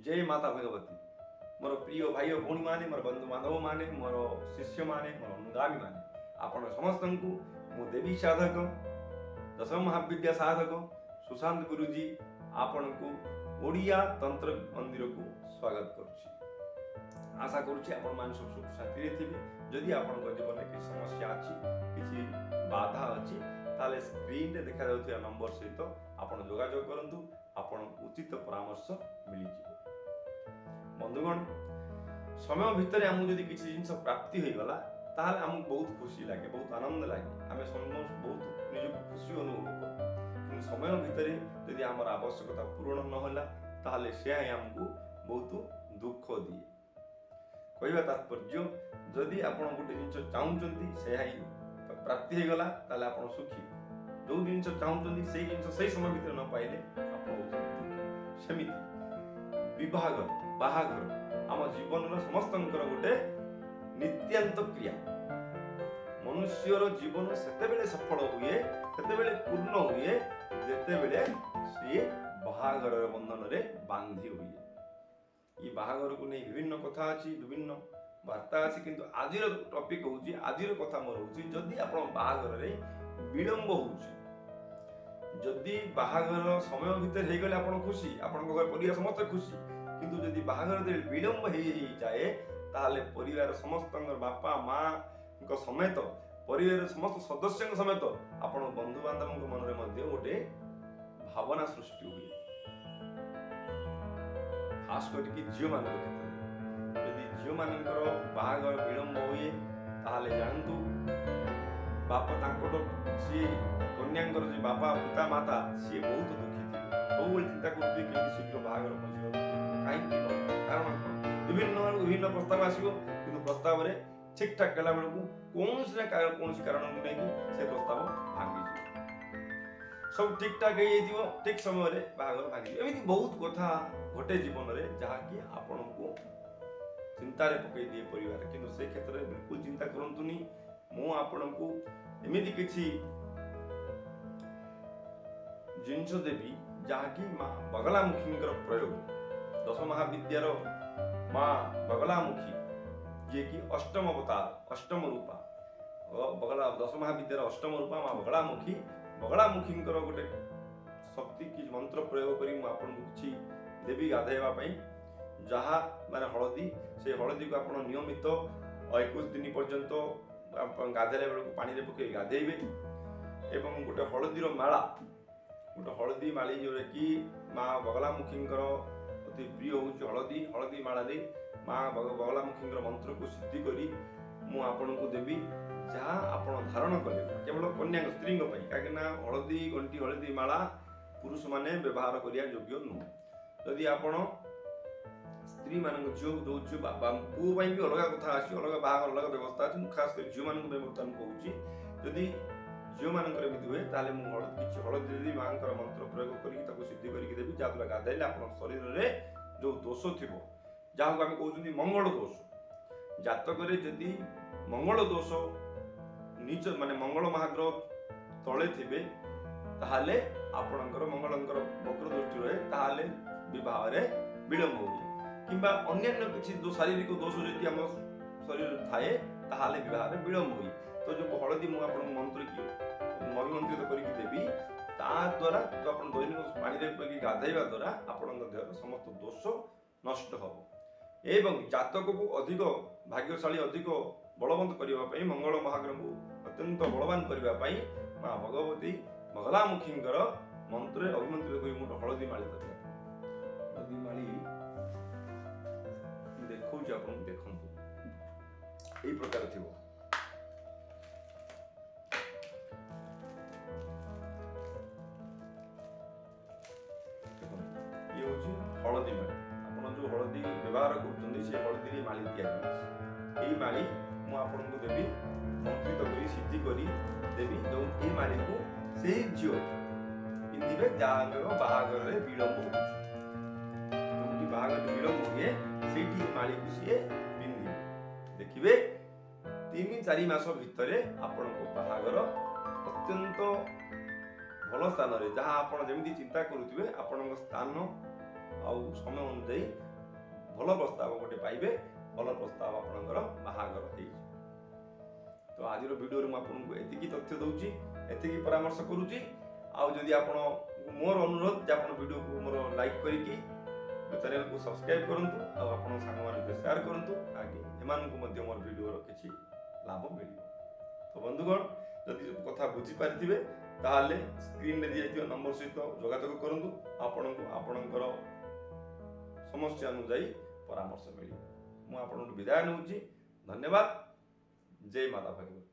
ଜୟ ମାତା ଭଗବତୀ। ମୋର ପ୍ରିୟ ଭାଇ ଓ ଭଉଣୀମାନେ, ମୋର ବନ୍ଧୁବାନ୍ଧବମାନେ, ମୋର ଶିଷ୍ୟମାନେ, ମୋର ଅନୁଗାମୀମାନେ, ଆପଣ ସମସ୍ତଙ୍କୁ ମୁଁ ଦେବୀ ସାଧକ, ଦଶ ମହାବିଦ୍ୟା ସାଧକ ସୁଶାନ୍ତ ଗୁରୁଜୀ ଆପଣଙ୍କୁ ଓଡ଼ିଆ ତନ୍ତ୍ର ମନ୍ଦିରକୁ ସ୍ୱାଗତ କରୁଛି। ଆଶା କରୁଛି ଆପଣମାନେ ସବୁ ସୁଖ ଶାନ୍ତିରେ ଥିବେ। ଯଦି ଆପଣଙ୍କ ଜୀବନରେ କିଛି ସମସ୍ୟା ଅଛି, କିଛି ବାଧା ଅଛି, ତାହେଲେ ସ୍କ୍ରିନରେ ଦେଖାଯାଉଥିବା ନମ୍ବର ସହିତ ଆପଣ ଯୋଗାଯୋଗ କରନ୍ତୁ, ଆପଣଙ୍କୁ ଉଚିତ ପରାମର୍ଶ ମିଳିଯିବ। ବନ୍ଧୁଗଣ, ସମୟ ଭିତରେ ଆମକୁ ଯଦି କିଛି ଜିନିଷ ପ୍ରାପ୍ତି ହୋଇଗଲା, ତାହେଲେ ଆମକୁ ବହୁତ ଖୁସି ଲାଗେ, ବହୁତ ଆନନ୍ଦ ଲାଗେ, ଆମେ ସମସ୍ତ ବହୁତ ନିଜକୁ ଖୁସି ଅନୁଭବ କରୁ। କିନ୍ତୁ ସମୟ ଭିତରେ ଯଦି ଆମର ଆବଶ୍ୟକତା ପୂରଣ ନହେଲା, ତାହେଲେ ସେୟା ହିଁ ଆମକୁ ବହୁତ ଦୁଃଖ ଦିଏ। କହିବା ତାତ୍ପର୍ଯ୍ୟ, ଯଦି ଆପଣ ଗୋଟେ ଜିନିଷ ଚାହୁଁଛନ୍ତି, ସେୟା ହିଁ ପ୍ରାପ୍ତି ହେଇଗଲା, ତାହେଲେ ଆପଣ ସୁଖୀ। ଯୋଉ ଜିନିଷ ଚାହୁଁଛନ୍ତି ସେଇ ଜିନିଷ ସେଇ ସମୟ ଭିତରେ ନ ପାଇଲେ ଆପଣ ବହୁତ ଦୁଃଖୀ। ସେମିତି ବିବାହଘର, ବାହାଘର ଆମ ଜୀବନର ସମସ୍ତଙ୍କର ଗୋଟେ ନିତ୍ୟାନ୍ତ କ୍ରିୟା। ମନୁଷ୍ୟର ଜୀବନ ସେତେବେଳେ ସଫଳ ହୁଏ, ସେତେବେଳେ ପୂର୍ଣ୍ଣ ହୁଏ, ଯେତେବେଳେ ସିଏ ବାହାଘରର ବନ୍ଧନରେ ବାନ୍ଧି ହୁଏ। ଏଇ ବାହାଘରକୁ ନେଇ ବିଭିନ୍ନ କଥା ଅଛି, ବିଭିନ୍ନ ବାର୍ତ୍ତା ଅଛି, କିନ୍ତୁ ଆଜିର ଟପିକ ହଉଛି, ଆଜିର କଥା ମୋର ହଉଛି, ଯଦି ଆପଣ ବାହାଘରରେ ବିଳମ୍ବ ହଉଛି, ଯଦି ବାହାଘର ସମୟ ଭିତରେ ହେଇଗଲେ ଆପଣ ଖୁସି, ଆପଣଙ୍କ ଘର ପରିବାର ସମସ୍ତେ ଖୁସି, କିନ୍ତୁ ଯଦି ବାହାଘର ଯେତେବେଳେ ବିଳମ୍ବ ହେଇ ହେଇଯାଏ, ତାହେଲେ ପରିବାର ସମସ୍ତଙ୍କର ବାପା ମାଙ୍କ ସମେତ, ପରିବାରର ସମସ୍ତ ସଦସ୍ୟଙ୍କ ସମେତ ଆପଣ ବନ୍ଧୁବାନ୍ଧବଙ୍କ ମନରେ ମଧ୍ୟ ଗୋଟେ ଭାବନା ସୃଷ୍ଟି ହୁଏ। ଖାସ କରିକି ଝିଅମାନଙ୍କ କ୍ଷେତ୍ରରେ ଯଦି ଝିଅମାନଙ୍କର ବାହାଘର ବିଳମ୍ବ ହୁଏ, ତାହେଲେ ଜାଣନ୍ତୁ ବାପା ତାଙ୍କଠୁ ସିଏ କନ୍ୟାଙ୍କର ଯେ ବାପା ପିତା ମାତା ସିଏ ବହୁତ ଦୁଃଖୀ ଥିବେ, ସବୁବେଳେ ଚିନ୍ତା କରୁଥିବେ କେମିତି ଶୀଘ୍ର ବାହାଘର ପହଞ୍ଚିବ, କାହିଁକି ନ, କାରଣ କଣ, ବିଭିନ୍ନ ବିଭିନ୍ନ ପ୍ରସ୍ତାବ ଆସିବ, କିନ୍ତୁ ପ୍ରସ୍ତାବରେ ଠିକ ଠାକ ହେଲା ବେଳକୁ କୌଣସି ନା କୌଣସି କାରଣକୁ ନେଇକି ସେ ପ୍ରସ୍ତାବ ଭାଙ୍ଗିଯିବ। ସବୁ ଠିକ ଠାକ ହେଇଯାଇଥିବ, ଠିକ ସମୟରେ ବାହାଘର ଭାଙ୍ଗିଯିବ। ଏମିତି ବହୁତ କଥା ଘଟେ ଜୀବନରେ, ଯାହାକି ଆପଣଙ୍କୁ ଚିନ୍ତାରେ ପକେଇ ଦିଏ ପରିବାର। କିନ୍ତୁ ସେ କ୍ଷେତ୍ରରେ ବିଲକୁଲ ଚିନ୍ତା କରନ୍ତୁନି। ମୁଁ ଆପଣଙ୍କୁ ଏମିତି କିଛି ଜିନିଷ ଦେବି ଯାହାକି ମା ବଗଲାମୁଖୀଙ୍କର ପ୍ରୟୋଗ, ଦଶ ମହାବିଦ୍ୟାର ମା ବଗଲାମୁଖୀ, ଯିଏକି ଅଷ୍ଟମ ଅବତାର, ଅଷ୍ଟମ ରୂପା, ବଗଲା ଦଶ ମହାବିଦ୍ୟାର ଅଷ୍ଟମ ରୂପା ମା ବଗଳାମୁଖୀ, ବଗଳାମୁଖୀଙ୍କର ଗୋଟେ ଶକ୍ତି କି ମନ୍ତ୍ର ପ୍ରୟୋଗ କରି ମୁଁ ଆପଣଙ୍କୁ କିଛି ଦେବି ଗାଧେଇବା ପାଇଁ, ଯାହା ମାନେ ହଳଦୀ। ସେ ହଳଦୀକୁ ଆପଣ ନିୟମିତ 21 ଦିନ ପର୍ଯ୍ୟନ୍ତ ଆପଣ ଗାଧେଇଲା ବେଳକୁ ପାଣିରେ ପକେଇ ଗାଧେଇବେ। ଏବଂ ଗୋଟେ ହଳଦୀର ମାଳା, ଗୋଟେ ହଳଦୀ ମାଳି, ଯୋଉଟାକି ମା ବଗଲାମୁଖୀଙ୍କର ଅତି ପ୍ରିୟ ହେଉଛି ହଳଦୀ। ହଳଦୀ ମାଳାରେ ମା ବଗଲାମୁଖୀଙ୍କର ମନ୍ତ୍ରକୁ ସିଦ୍ଧି କରି ମୁଁ ଆପଣଙ୍କୁ ଦେବି, ଯାହା ଆପଣ ଧାରଣ କଲେ କେବଳ କନ୍ୟାଙ୍କ ସ୍ତ୍ରୀଙ୍କ ପାଇଁ, କାହିଁକିନା ହଳଦୀ ଗଣ୍ଠି ହଳଦୀ ମାଳା ପୁରୁଷମାନେ ବ୍ୟବହାର କରିବା ଯୋଗ୍ୟ ନୁହଁ। ଯଦି ଆପଣ ସ୍ତ୍ରୀମାନଙ୍କ ଝିଅ ଯୋଉ ଝିଅ ପୁଅ ପାଇଁ ବି ଅଲଗା କଥା ଅଛି, ଅଲଗା ବାହାଘର ଅଲଗା ବ୍ୟବସ୍ଥା ଅଛି, ମୁଁ ଖାସ କରି ଝିଅମାନଙ୍କ ପାଇଁ ବର୍ତ୍ତମାନ କହୁଛି। ଯଦି ଝିଅମାନଙ୍କର ଏମିତି ହୁଏ, ତାହେଲେ ମୁଁ କିଛି ହଳଦୀ ଦେବି, ମାଙ୍କର ମନ୍ତ୍ର ପ୍ରୟୋଗ କରିକି ତାକୁ ସିଦ୍ଧି କରିକି ଦେବି, ଯାହାଦ୍ୱାରା ଗାଧେଇଲେ ଆପଣଙ୍କ ଶରୀରରେ ଯୋଉ ଦୋଷ ଥିବ, ଯାହାକୁ ଆମେ କହୁଛନ୍ତି ମଙ୍ଗଳ ଦୋଷ, ଜାତକରେ ଯଦି ମଙ୍ଗଳ ଦୋଷ ନିଜ ମାନେ ମଙ୍ଗଳ ମହାଗ୍ରହ ତଳେ ଥିବେ, ତାହେଲେ ଆପଣଙ୍କର ମଙ୍ଗଳଙ୍କର ବକ୍ର ଦୃଷ୍ଟି ରହେ, ତାହେଲେ ବିବାହରେ ବିଳମ୍ବ ହୁଏ। କିମ୍ବା ଅନ୍ୟାନ୍ୟ କିଛି ଶାରୀରିକ ଦୋଷ ଯଦି ଆମ ଶରୀରରେ ଥାଏ, ତାହେଲେ ବିବାହରେ ବିଳମ୍ବ ହୁଏ। ତ ଯୋଉ ହଳଦୀ ମୁଁ ଆପଣଙ୍କୁ ମନ୍ତ୍ର କି ଅଭିମନ୍ତ୍ରିତ କରିକି ଦେବି, ତା ଦ୍ୱାରା ତ ଆପଣ ଦୈନିକ ପାଣିରେ ପକେଇକି ଗାଧେଇବା ଦ୍ୱାରା ଆପଣଙ୍କ ଦେହର ସମସ୍ତ ଦୋଷ ନଷ୍ଟ ହବ ଏବଂ ଜାତକକୁ ଅଧିକ ଭାଗ୍ୟଶାଳୀ, ଅଧିକ ବଳବନ୍ତ କରିବା ପାଇଁ, ମଙ୍ଗଳ ମହାଗ୍ରହଙ୍କୁ ଅତ୍ୟନ୍ତ ବଳବାନ କରିବା ପାଇଁ ମା ଭଗବତୀ ବଗଲାମୁଖୀଙ୍କର ମନ୍ତ୍ରରେ ଅଭିମନ୍ତ୍ରିତ କରି ମୁଁ ଗୋଟେ ହଳଦୀ ମାଳି ଦେବି। ହଳଦୀ ମାଳି ଦେଖଉଛି ଆପଣଙ୍କୁ, ଦେଖନ୍ତୁ ଏଇ ପ୍ରକାର ଥିବ। ଦେଖନ୍ତୁ, ଇଏ ହଉଛି ହଳଦୀ ମାଳି। ଆପଣ ଯୋଉ ହଳଦୀ ବ୍ୟବହାର କରୁଛନ୍ତି ସେ ହଳଦୀରେ ମାଳି ତିଆରି ହେଇଛି। ଏଇ ମାଳି ମୁଁ ଆପଣଙ୍କୁ ଦେବି, ମନ୍ତ୍ରିତ କରି ସିଦ୍ଧି କରି ଦେବି। ଯୋଉ ଏଇ ମାଳିକୁ ସେଇ ଝିଅ ପିନ୍ଧିବେ ଯାହାଙ୍କର ବାହାଘରରେ ବିଳମ୍ବ ହଉଛି। ଯୋଉଠି ବାହାଘର ବିଳମ୍ବ ହୁଏ ସେଇଠି ଏ ମାଳିକୁ ସିଏ ପିନ୍ଧିବେ। ଦେଖିବେ 3-4 ମାସ ଭିତରେ ଆପଣଙ୍କ ବାହାଘର ଅତ୍ୟନ୍ତ ଭଲ ସ୍ଥାନରେ, ଯାହା ଆପଣ ଯେମିତି ଚିନ୍ତା କରୁଥିବେ ଆପଣଙ୍କ ସ୍ଥାନ ଆଉ ସମୟ ଅନୁଯାୟୀ ଭଲ ପ୍ରସ୍ତାବ ଗୋଟେ ପାଇବେ, ଭଲ ପ୍ରସ୍ତାବ ଆପଣଙ୍କର ବାହାଘର ହେଇଯିବ। ତ ଆଜିର ଭିଡ଼ିଓରେ ମୁଁ ଆପଣଙ୍କୁ ଏତିକି ତଥ୍ୟ ଦେଉଛି, ଏତିକି ପରାମର୍ଶ କରୁଛି। ଆଉ ଯଦି ଆପଣ, ମୋର ଅନୁରୋଧ ଯେ ଆପଣ ଭିଡ଼ିଓକୁ ମୋର ଲାଇକ୍ କରିକି ଚ୍ୟାନେଲକୁ ସବସ୍କ୍ରାଇବ୍ କରନ୍ତୁ ଆଉ ଆପଣଙ୍କ ସାଙ୍ଗମାନଙ୍କୁ ସେୟାର କରନ୍ତୁ, ତାକି ଏମାନଙ୍କୁ ମଧ୍ୟ ମୋର ଭିଡ଼ିଓର କିଛି ଲାଭ ମିଳିବ। ତ ବନ୍ଧୁଗଣ, ଯଦି କଥା ବୁଝିପାରିଥିବେ ତାହେଲେ ସ୍କ୍ରିନରେ ଦିଆଯାଇଥିବା ନମ୍ବର ସହିତ ଯୋଗାଯୋଗ କରନ୍ତୁ, ଆପଣଙ୍କୁ ଆପଣଙ୍କର ସମସ୍ୟା ଅନୁଯାୟୀ ପରାମର୍ଶ ମିଳିବ। ମୁଁ ଆପଣଙ୍କଠୁ ବିଦାୟ ନେଉଛି। ଧନ୍ୟବାଦ। ଜୟ ମାତା ଭଗବତୀ।